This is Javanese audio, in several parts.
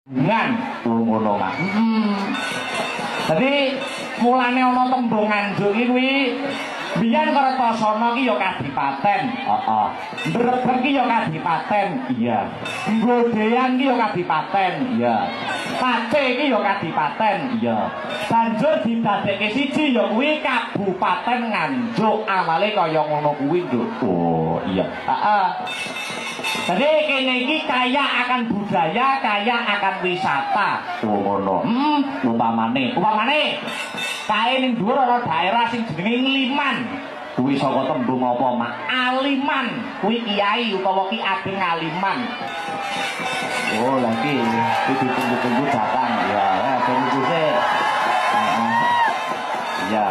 Ngan ngono Mak. Dadi mulane ana tembung Nganjuk iki kuwi biyen Kertasana ki ya kadipaten. Heeh. Brebek ki ya kadipaten. Iya. Godean ki ya kadipaten. Iya. Pace ki ya kadipaten. Iya. Banjur didadekke siji ya kuwi Kabupaten Nganjuk. Awale kaya ngono kuwi, Nduk. Oh, iya. Heeh. Jadi kene iki kaya akan budaya, kaya akan wisata. Oh ngono. Upamane, upamane kae ning dhuwur ana daerah sing jenenge Ngliman. Kuwi saka tembung apa, Mak? Aliman. Kuwi kiai utawa Ki Ageng Aliman. Oh, lagi iki ditunggu-tunggu datang. Ya, tunggu sik. Ya.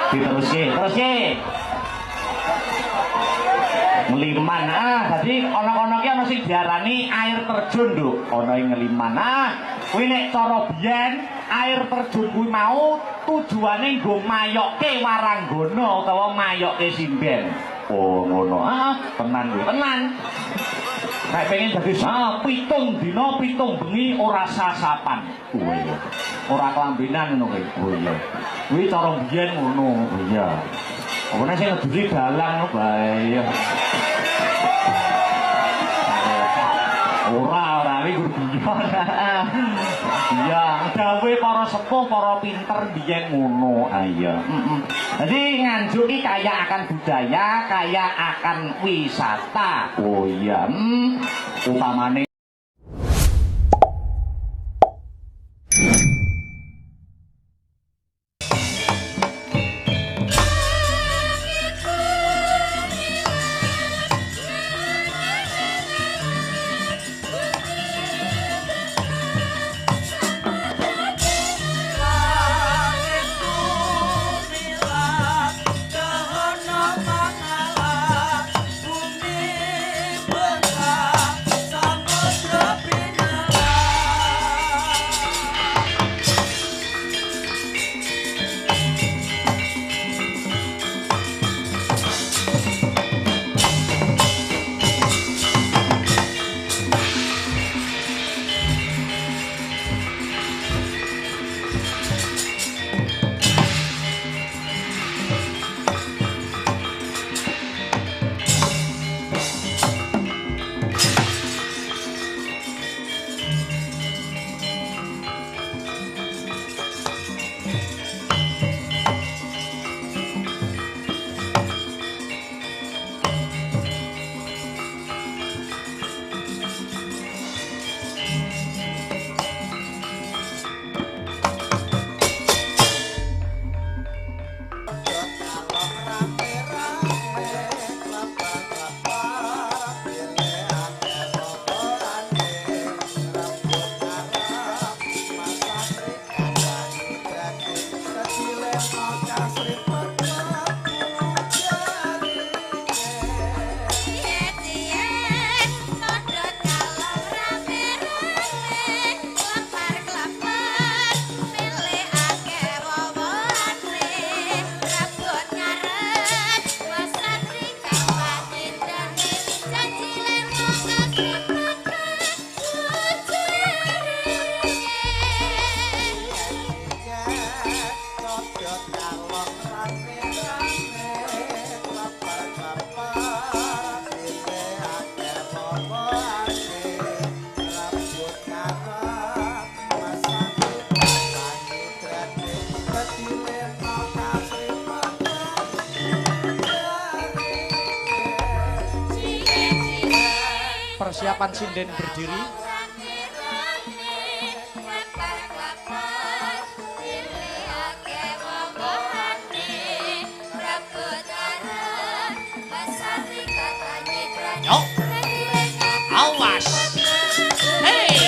Diteruske, teruske. Ngliman. Ah, dadi ana-ana ki ana sing diarani air terjun, Nduk. Ana ing Ngliman. Ah, kuwi nek cara biyen air terjun kuwi mau tujuane nggo mayokke waranggana utawa mayokke sinden. Oh, ngono. Ah, tenan kuwi, tenan. Nek pengen dadi pitung dina pitung bengi ora sasapan. Oh iya. Ora kelambenan ngono kuwi. Oh iya. Kuwi cara biyen ngono. Oh iya. Apa nek sing ngeduri dalang ngono bae. Ora, ora iki guyon. Iya, dawuhe para sepuh, para pinter biyen ngono. Ah iya. Dadi Nganjuk iki kaya akan budaya, kaya akan wisata. Oh iya. Utamane persiapan sinden berdiri. Yo. Awas. Hey.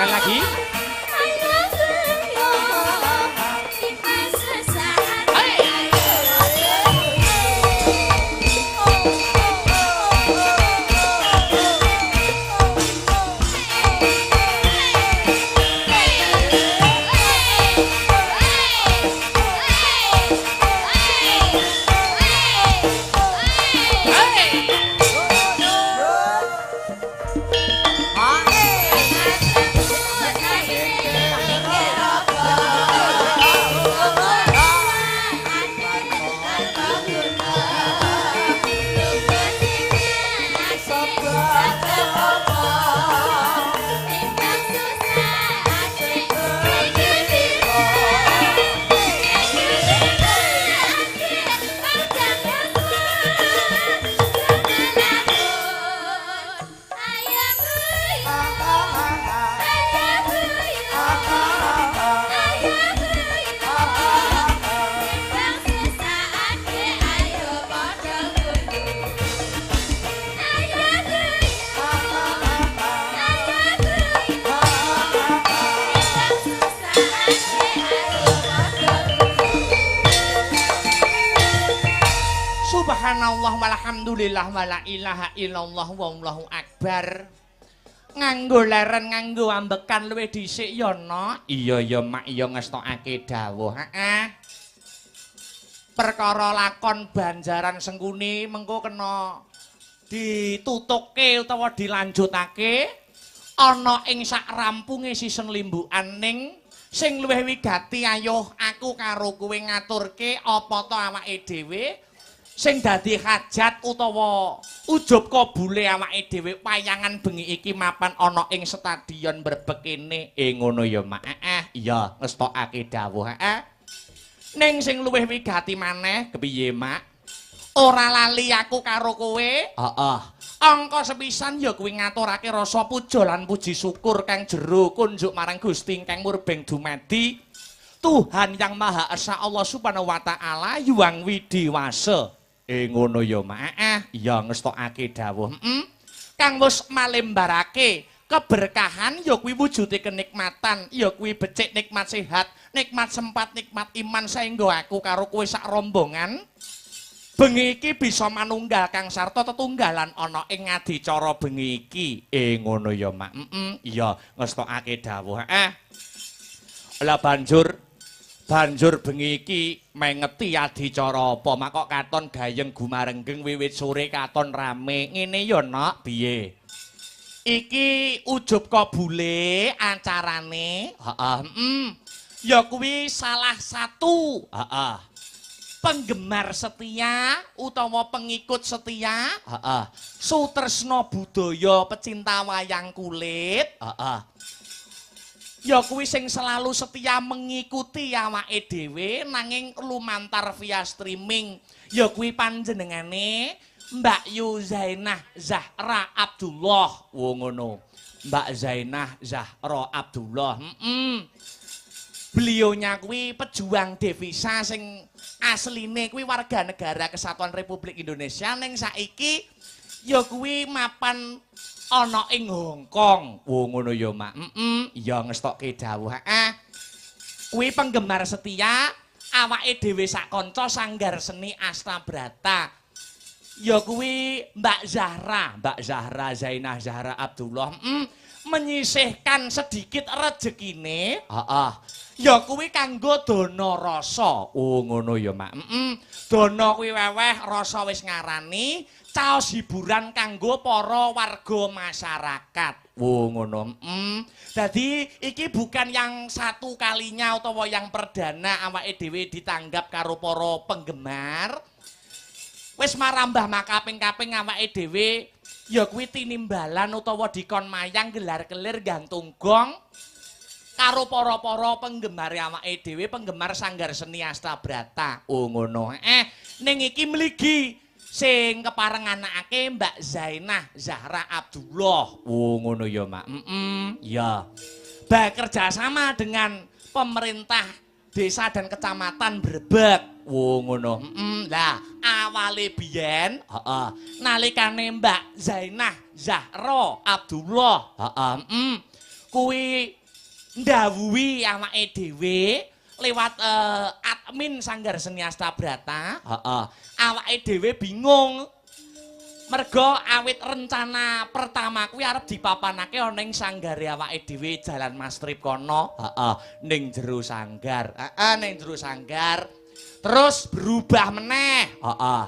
Sekali lagi. Subhanallah walhamdulillah wala ilaha illallah wallahu akbar. Nganggo leren nganggo ambekan luwih dhisik ya, Nok. Iya ya, Mak, ya ngestokake dawuh. Heeh. Perkara lakon Banjaran Sengkuni mengko kena ditutukke utawa dilanjutake ana ing sak rampunge sisen limbukan ning sing luwih wigati ayo aku karo kowe ngaturke apa to awake dhewe sing dadi hajat utawa ujub kabule awake dhewe wayangan bengi iki mapan ana ing stadion Brebek kene. Ngono ya, Mak. Heeh, iya ngestokake dawuh. Heeh. Ning sing luwih wigati maneh kepiye, Mak? Ora lali aku karo kowe. Heeh. Angka sepisan ya kuwi ngaturake rasa puja lan puji syukur kang jero kunjuk marang Gusti ingkang murbeng dumadi Tuhan Yang Maha Esa Allah Subhanahu wa taala Hyang Widhi Wasa. Ngono ya, Mak. Heeh, iya ngestokake dawuh. Heeh. Kang wis malembarake keberkahan ya kuwi wujude kenikmatan, ya kuwi becik nikmat sehat, nikmat sempat, nikmat iman saengga aku karo kowe sak rombongan bengi iki bisa manunggal kang sarta tetunggalan ana ing adicara bengi iki. Ngono ya, Mak. Heeh, iya ngestokake dawuh. Heeh. Lah banjur bengi iki mengeti adicara apa? Mak kok katon gayeng gumarenggeng wiwit sore katon rame. Ngene ya, Nok, piye? Iki ujub kabule acarane. Heeh, heeh. Ya kuwi salah satu, heeh, penggemar setia utawa pengikut setia, heeh, sutresna budaya pecinta wayang kulit, heeh. Ya kuwi sing selalu setia mengikuti awake dhewe nanging lumantar via streaming. Ya kuwi panjenengane Mbak Yu Zainah Zahra Abdullah. Wo ngono. Mbak Zainah Zahra Abdullah. Heeh. Beliaunya kuwi pejuang devisa sing asline kuwi warga negara Kesatuan Republik Indonesia ning saiki ya kuwi mapan ana ing Hong Kong. Wo ngono ya, Mak. Heeh, ya ngestokke dawuh. Heeh. Kuwi penggemar setia awake dhewe sak kanca Sanggar Seni Astabrata. Ya kuwi Mbak Zahra, Mbak Zahra Zainah Zahra Abdullah. Menyisihkan sedikit rejekine, heeh. Ya kuwi kanggo dana rasa. Oh ngono ya, Mak. Heeh. Dana kuwi weweh, rasa wis ngarani caos hiburan kanggo para warga masyarakat. Oh ngono. Heeh. Dadi iki bukan yang satu kalinya utawa yang perdana awake dhewe ditanggap karo para penggemar. Wis marambah makaping-kaping awake dhewe ya kuwi tinimbalan utawa dikon mayang gelar-kelir gantung gong karo para-para penggemar awake dhewe, penggemar Sanggar Seni Astabrata. Oh ngono. Ning iki mligi sing kepareng anakake Mbak Zainah Zahra Abdullah. Oh ngono ya, Mak. Heeh, ya. Bekerja sama dengan pemerintah desa dan kecamatan Brebek. Oh ngono. Heeh. Lah, awale biyen, heeh, nalikane Mbak Zainah Zahra Abdullah, heeh, heeh. Kuwi ndhawuhi awake dhewe lewat admin Sanggar Seni Astabrata. Heeh. Awake dhewe bingung. Mergo awit rencana pertama kuwi arep dipapanake ana ing sanggare awake dhewe Jalan Mastrip kono. Heeh, ning jero sanggar. Heeh, ning jero sanggar. Terus berubah meneh. Heeh.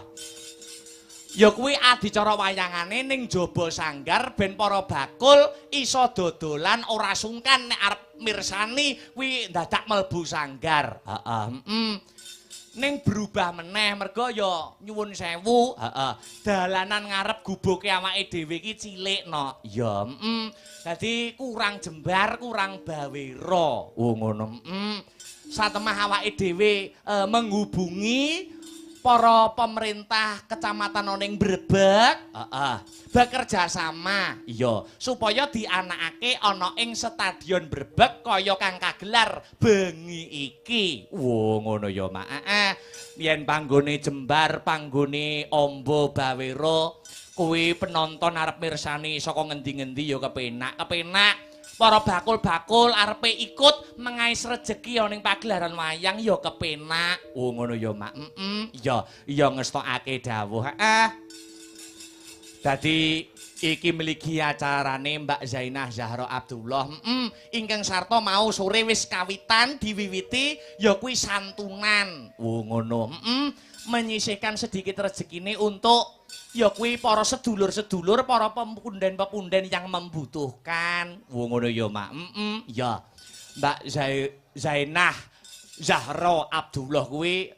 Ya kuwi adicara wayangane ning jaba sanggar ben para bakul iso dodolan ora sungkan nek arep mirsani kuwi dadak mlebu sanggar. Heeh, heeh. Ning berubah meneh mergo ya nyuwun sewu, heeh. Dalanan ngarep gubuke awake dhewe iki cilik no. Ya, heeh. Dadi kurang jembar, kurang bawera. Oh ngono, heeh. Satemah awake dhewe menghubungi para pemerintah kecamatan ning Brebek, heeh, bekerja sama, iya, supaya dianakake ana ing Stadion Brebek kaya kang kagelar bengi iki. Wo ngono ya, Mak. Heeh. Yen panggone jembar, panggone amba bawera, kuwi penonton arep mirsani saka ngendi-ngendi ya kepenak, kepenak. Para bakul-bakul arepe ikut mengais rejeki ana ning pagelaran wayang ya kepenak. Oh ngono ya, Mak. Heeh. Iya, iya ngestokake dawuh. Heeh. Dadi iki mligi acarane Mbak Zainah Zahra Abdullah. Heeh. Ingkang sarta mau sore wis kawitan diwiwiti ya kuwi santunan. Oh ngono. Heeh. Menyisihkan sedikit rezekine untuk ya kuwi para sedulur-sedulur, para pepunden-pepunden yang membutuhkan. Wo ngono ya, Mak. Heeh, ya. Mbak Zainah Zahra Abdullah kuwi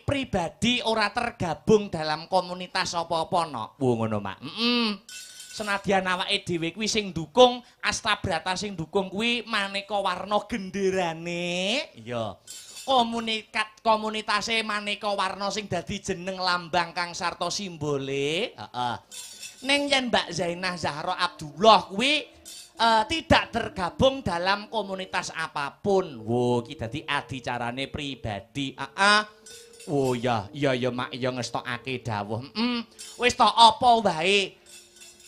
pribadi ora tergabung dalam komunitas apa-apa no. Wo ngono, Mak. Heeh. Senadyan awake dhewe kuwi sing ndukung Astabrata sing ndukung kuwi maneka warna genderane. Iya. Komunitase maneka warna sing dadi jeneng lambang kang sarta simbole. Heeh. Ning yen Mbak Zainah Zahra Abdullah kuwi tidak tergabung dalam komunitas apapun. Wo, iki dadi adicarane pribadi. Heeh. Oh ya, iya ya Mak, ya ngestokake dawuh. Heeh. Wis to apa wae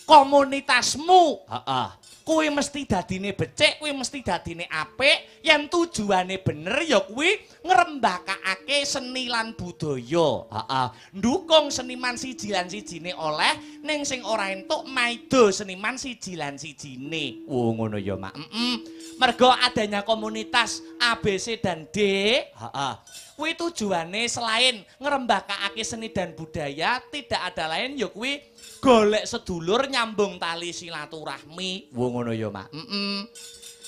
komunitasmu. Heeh. Kuwi mesti dadine becik, kuwi mesti dadine apik, yen tujuane bener ya kuwi ngrembakakake seni lan budaya. Heeh. Ndukung seniman siji lan sijine oleh, ning sing ora entuk maido seniman siji lan sijine. Oh ngono ya, Mak. Heeh. Mergo adanya komunitas A, B, C dan D, heeh. Kuwi tujuane selain ngrembakakake seni dan budaya, tidak ada lain ya kuwi golek sedulur nyambung tali silaturahmi. Wo ngono ya, Mak. Heeh.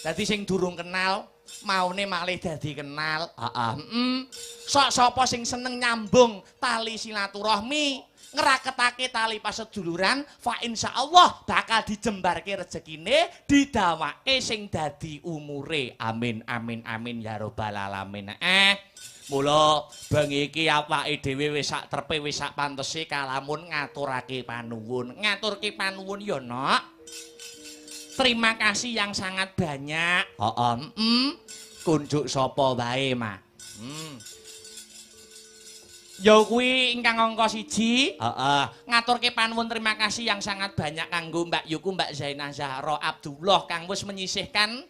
Dadi sing durung kenal maune malih dadi kenal. Heeh. Heeh. Sok sapa sing seneng nyambung tali silaturahmi, ngraketake tali paseduluran, fa insyaallah bakal dijembarke rezekine, didawake sing dadi umure. Amin amin amin ya rabbal alamin. Mula bengi iki awake dhewe wis sak trepe wis sak pantese kalamun ngaturake panuwun. Ngaturke panuwun ya, Nok. Terima kasih yang sangat banyak. Heeh, heeh. Kunjuk sapa wae, Mak. Ya kuwi ingkang angka 1, heeh. Ngaturke panuwun terima kasih yang sangat banyak kanggo Mbak Yuku, Mbak Zainah Zahra Abdullah kang wis menyisihkan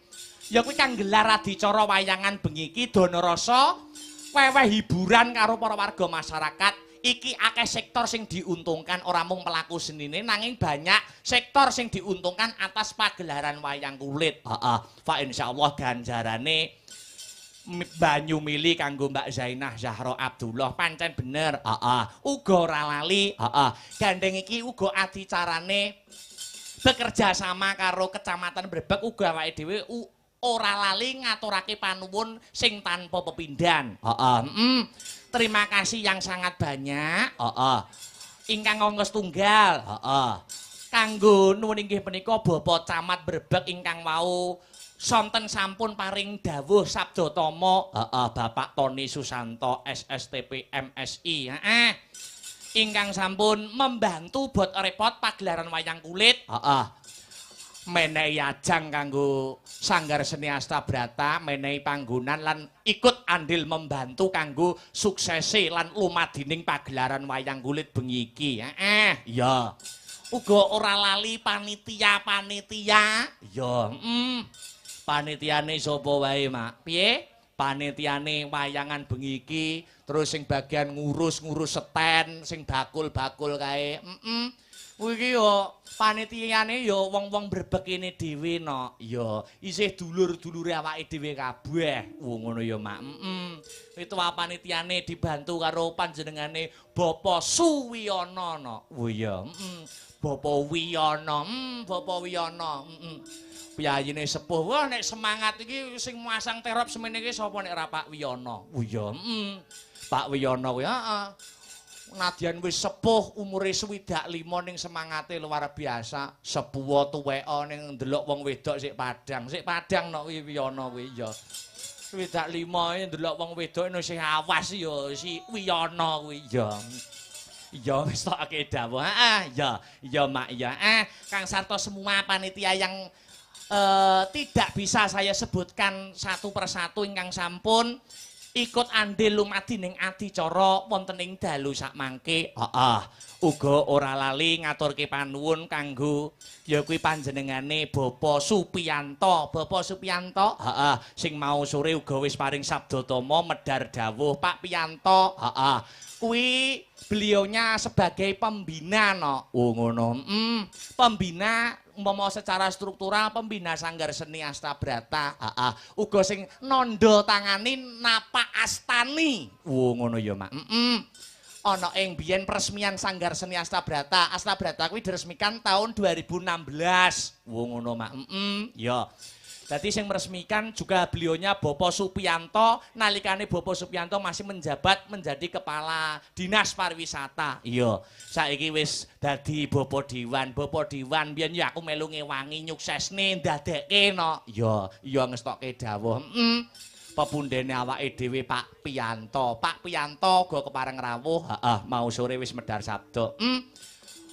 ya kuwi kang gelar adicara wayangan bengi iki dana rasa weweh hiburan karo para warga masyarakat. Iki akeh sektor sing diuntungkan ora mung pelaku senine nanging banyak sektor sing diuntungkan atas pagelaran wayang kulit. Heeh. Fa insyaallah ganjarane banyu mili kanggo Mbak Zainah Zahra Abdullah pancen bener. Heeh. Uga ora lali. Heeh. Gandeng iki uga adicarane bekerja sama karo Kecamatan Brebek uga awake dhewe ora lali ngaturake panuwun sing tanpa pepindhan. Heeh. Heeh. Terima kasih yang sangat banyak. Heeh. Ingkang angka setunggal. Heeh. Kanggo nuwun inggih punika Bapak Camat Brebek ingkang wau sonten sampun paring dawuh sabda tama. Heeh, Bapak Tony Susanto SSTP MSI. Heeh. Ingkang sampun membantu bot repot pagelaran wayang kulit. Heeh. Menehi ajang kanggo Sanggar Seni Astabrata, menehi panggonan lan ikut andil membantu kanggo suksese lan lumadining pagelaran wayang kulit bengi iki. Heeh, iya. Uga ora lali panitia-panitia. Ya, Panitiane sapa wae, Mak? Piye? Panitiane wayangan bengi iki, terus sing bagian ngurus-ngurus seten, sing bakul-bakul kae. Kuwi iki yo panitiane yo wong-wong Brebek kene dhewe no. Ya, isih dulur-dulure awake dhewe kabeh. Wo ngono ya, Mak. Ketua panitiane dibantu karo panjenengane Bapak Suwiyono no. Oh iya, Bapak Wiyono, Bapak Wiyono. Piyayine sepuh. Wah, nek semangat iki sing masang terop semene iki sapa nek ora Pak Wiyono. Oh iya, Pak Wiyono kuwi, heeh. Nadyan wis sepuh umure 65 ning semangate luar biasa. Sepuh tuweka ning ndelok wong wedok sik padhang. Sik padhang nok kuwi Wiyono kuwi ya. 65 ndelok wong wedok sing awas ya si Wiyono kuwi ya. Ya wis tokke dawuh. Heeh, ya, ya Mak ya. Kang Sarto semua panitia yang tidak bisa saya sebutkan satu persatu ingkang sampun ikut andil lumadi ning adicara wonten ing dalu sakmangke. Heeh. Uga ora lali ngaturke panuwun kanggo ya kuwi panjenengane Bapak Supianto. Bapak Supianto, heeh, sing mau sore uga wis paring sabda tama medhar dawuh Pak Pianto. Heeh. Kuwi beliaunya sebagai pembina no. Oh ngono. Pembina umpama secara struktural pembina Sanggar Seni Astabrata. Heeh. Uga sing nandha tangani napak astani. Oh ngono ya, Mak. Ana ing biyen peresmian Sanggar Seni Astabrata. Astabrata kuwi diresmikan tahun 2016. Oh ngono, Mak. Ya. Dadi sing meresmikan juga beliaunya Bapak Supianto, nalikane Bapak Supianto masih menjabat menjadi kepala Dinas Pariwisata. Iya, saiki wis dadi Bapak Dewan. Bapak Dewan biyen ya aku melu ngewangi nyuksesne ndadekke no. Iya, iya ngestokke dawuh. Pepundhene awake dhewe Pak Pianto. Pak Pianto uga kepareng rawuh, heeh, mau sore wis medhar sabda.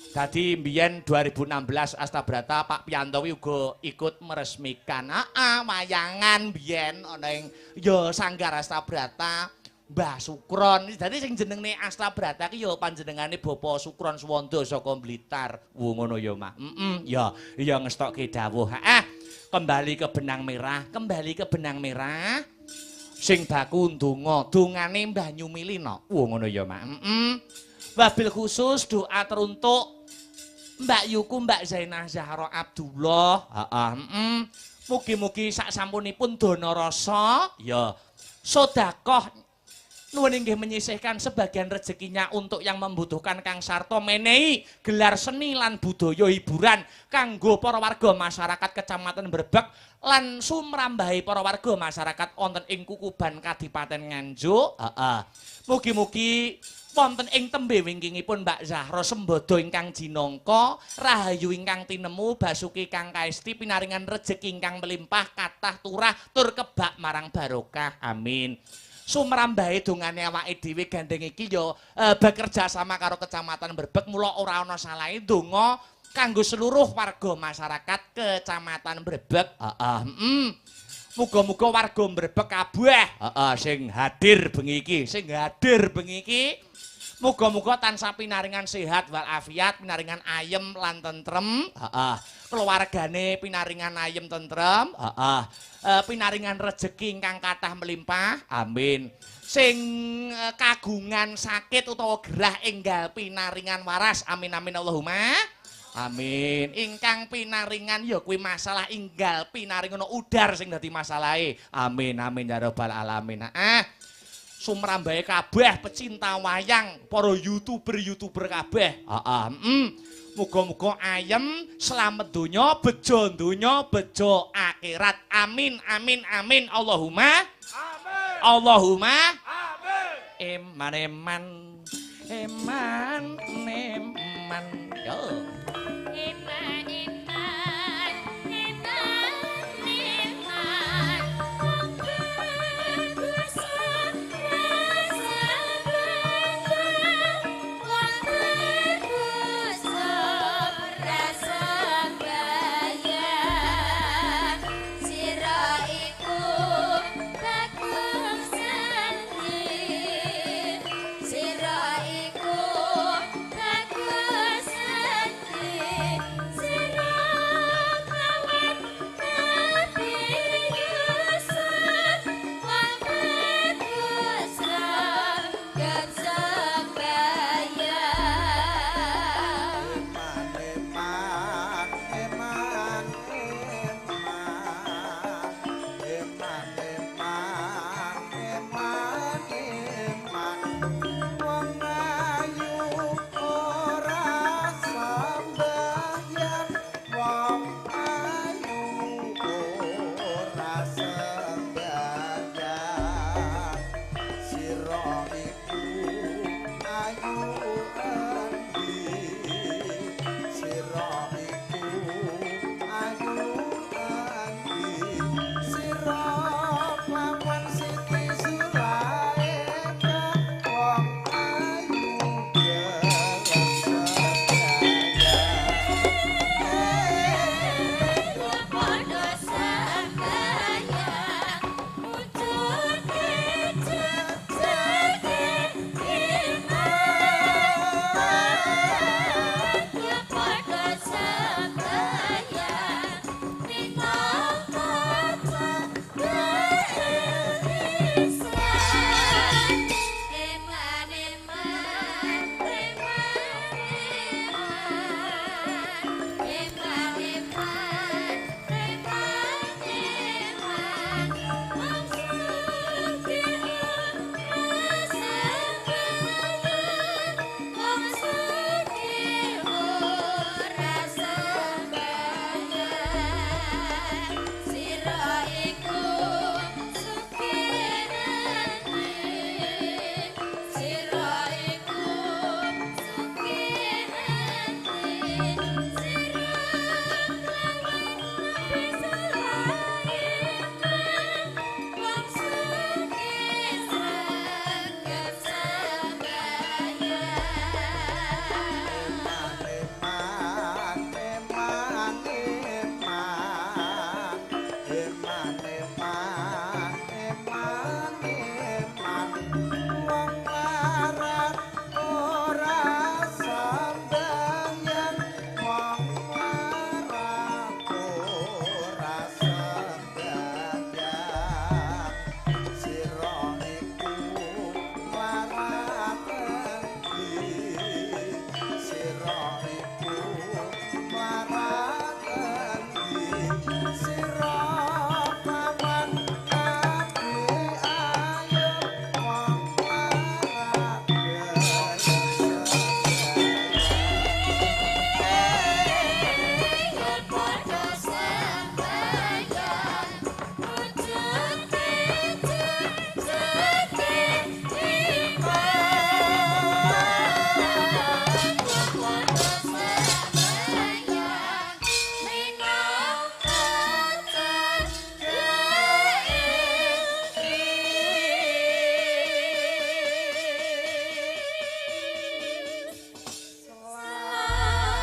Dadi mbiyen 2016 Astabrata Pak Pianto kuwi uga ikut meresmikan. Heeh, wayangan biyen ana ing ya Sanggar Astabrata Mbah Sukron. Dadi sing jenenge Astabrata ki ya panjenengane Bapak Sukron Suwanda saka Blitar. Wo ngono ya, Mak. Ya, ya ngestokke dawuh. Heeh. Kembali ke benang merah, kembali ke benang merah. Sing baku ndonga, dongane Mbah Nyumili no. Wo ngono ya, Mak. Wabil khusus doa teruntuk Mbak Yuku, Mbak Zainah Zahra Abdullah. Heeh. Mugi-mugi sak sampunipun dana rasa ya sedekah nuwun inggih menyisihkan sebagian rezekinya untuk yang membutuhkan. Kang Sarto menehi gelar seni lan budaya hiburan kanggo para warga masyarakat Kecamatan Brebek lan sumrambahi para warga masyarakat wonten ing Kukuban Kadipaten Nganjuk. Heeh. Mugi-mugi wonten ing tembe wingkingipun Mbak Zahra sembada ingkang jinangka, rahayu ingkang tinemu, basuki kang kaesti, pinaringan rejeki ingkang melimpah, kathah turah tur kebak marang barokah. Amin. Sumrambahe dongane awake dhewe gandeng iki ya bekerja sama karo Kecamatan Brebek, mula ora ana salahe donga kanggo seluruh warga masyarakat Kecamatan Brebek. Heeh. Muga-muga warga Brebek kabeh, heeh, sing hadir bengi iki, sing hadir bengi iki muga-muga tansah pinaringan sehat walafiat, pinaringan ayem lan tentrem, heeh. Keluargane pinaringan ayem tentrem, heeh. Pinaringan rejeki ingkang kathah melimpah. Amin. Sing kagungan sakit utawa gerah enggal pinaringan waras. Amin amin Allahumma. Amin. Ingkang pinaringan ya kuwi masalah enggal pinaringan udar sing dadi masalahe. Amin amin ya rabbal alamin. Sumrambahe kabeh pecinta wayang, para YouTuber-YouTuber kabeh. Heeh. Muga-muga ayem, slamet donya, bejo donya, bejo akhirat. Amin amin amin Allahumma. Amin. Allahumma. Amin. Eman eman eman eman. Yo. Eman eman eman eman. Sira iku bagus seni.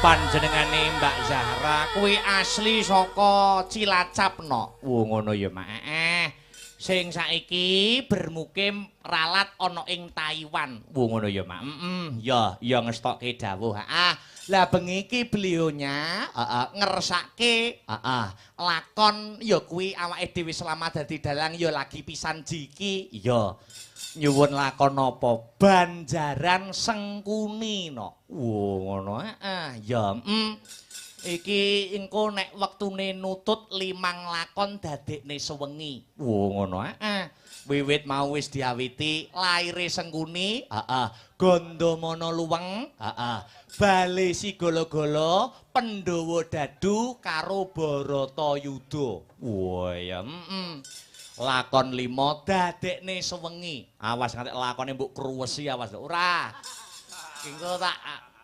Panjenengane Mbak Zahra kuwi asli saka Cilacap no. Wo ngono ya, Mak. Sing saiki bermukim ralat ana ing Taiwan. Wo ngono ya, Mak. Ya, ya ngestokke dawuh. Heeh. Lah bengi iki beliaunya heeh ngersake heeh lakon ya kuwi awake dhewe selama dadi dalang ya lagi pisan jiki. Iya. Nyuwun lakon apa? Banjaran Sengkuni no. Wo ngono heeh. Ya, Iki engko nek wektune nutut 5 lakon dadekne sewengi. Wo ngono heeh. Wiwit mau wis diawiti laire Sengkuni, heeh, Gandamana Luweng, heeh, Bale Sigala-gala, Pandhawa Dadu karo Baratayuda. Wo ya, Lakon 5 dadekne sewengi. Awas nganti lakone mbok kruwesi awas ora. Engko tak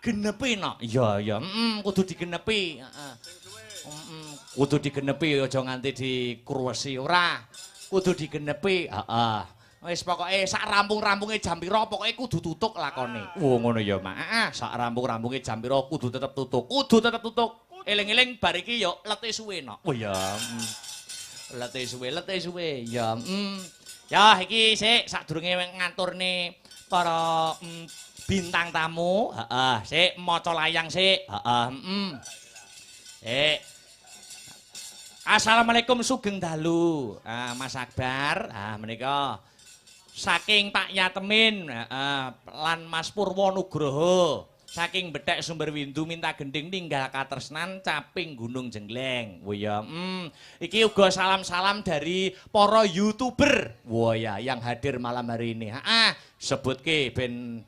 genepi no. Iya iya, kudu digenepi, heeh. Kudu digenepi aja nganti dikruwesi ora. Kudu digenepi, heeh. Wis pokoke sak rampung-rampunge jam pira pokoke kudu tutuk lakone. Wo ngono ya, Mak. Heeh, sak rampung-rampunge jam pira kudu tetep tutuk. Kudu tetep tutuk. Eling-eling bar iki ya lete suwe no. Oh iya. Lete suwe, lete suwe. Ya, Ya iki sik sadurunge ngaturne para bintang tamu, heeh, sik maca layang sik, heeh, Sik. Assalamualaikum sugeng dalu. Ah, Mas Akbar, ah menika saking Pak Yatemin, heeh, lan Mas Purwo Nugroho. Saking Bethek Sumberwindu minta gending ninggal katresnan caping Gunung Jenggleng. Oh ya, Iki uga salam-salam dari para YouTuber. Wah ya, yang hadir malam hari ini. Heeh, sebutke ben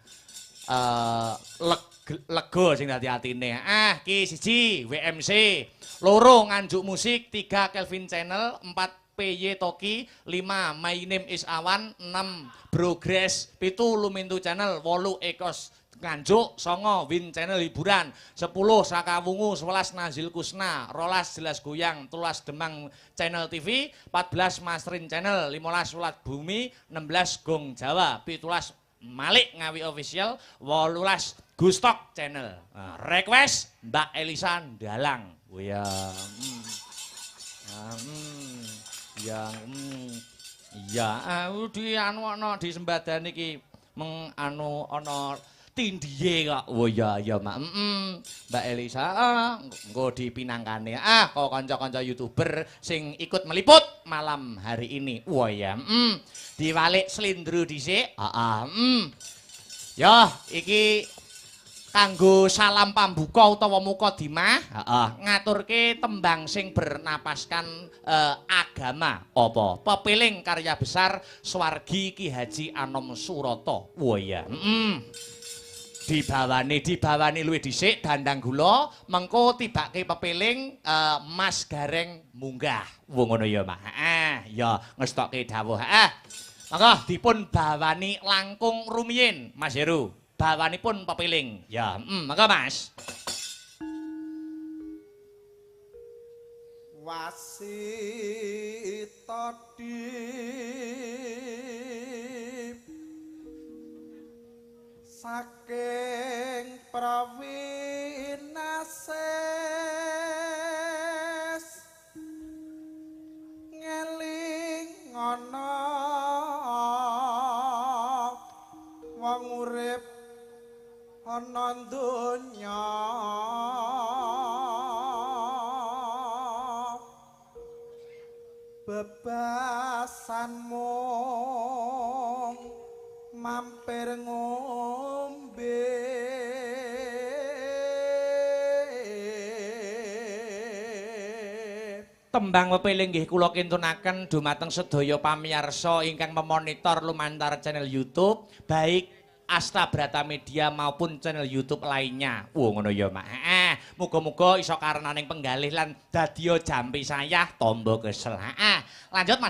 lega sing dadi atine. Ah, ki 1 WMC, 2 Nganjuk Musik, 3 Kelvin Channel, 4 PY Toki, 5 My Name is Awan, 6 Progress, 7 Lumintu Channel, 8 Ekos Nganjuk, 9 Win Channel Hiburan, 10 Sakawungu, 11 Nazil Kusna, 12 Jelas Goyang, 13 Demang Channel TV, 14 Masrin Channel, 15 Ulat Bumi, 16 Gong Jawa, 17 Malik Ngawi Official, 18 Gustok Channel. Nah, request Mbak Elisa Dalang. Oh ya. Ya, di anu ana di sembadane iki meng anu ana tindihe kok. Oh ya ya, Mak. Mbak Elisa engko dipinangkane. Ah, kok kanca-kanca YouTuber sing ikut meliput malam hari ini. Wah ya. Diwalik slindro dhisik. Heeh. Ya, iki kanggo salam pambuka utawa mukadimah, heeh, ngaturke tembang sing bernapaskan agama. Apa? Pepiling karya besar Swargi Ki Haji Anom Surata. Wah ya. Dibawani luwih dhisik dandang gula, mengko tibake pepiling Mas Gareng munggah. Wong ngono ya, Mak. Heeh, ya ngestokke dawuh. Heeh. Monggo dipun bawani langkung rumiyin, Mas Heru. Bawanipun pepiling. Ya, monggo Mas. Wasita dip saking prawinases ngeling ana wong urip ana donya bebasan mung mampir ngombe Tembang pepiling nggih kula kintunaken dumateng sedaya pamiyarsa ingkang memonitor lumantar channel YouTube baik Asta Brata Media maupun channel YouTube lainnya. Wah ngono ya, Mak. Heeh. Muga-muga iso karenaning penggalih lan dadiya jampi sayah tombo kesel. Heeh. Lanjut Mas.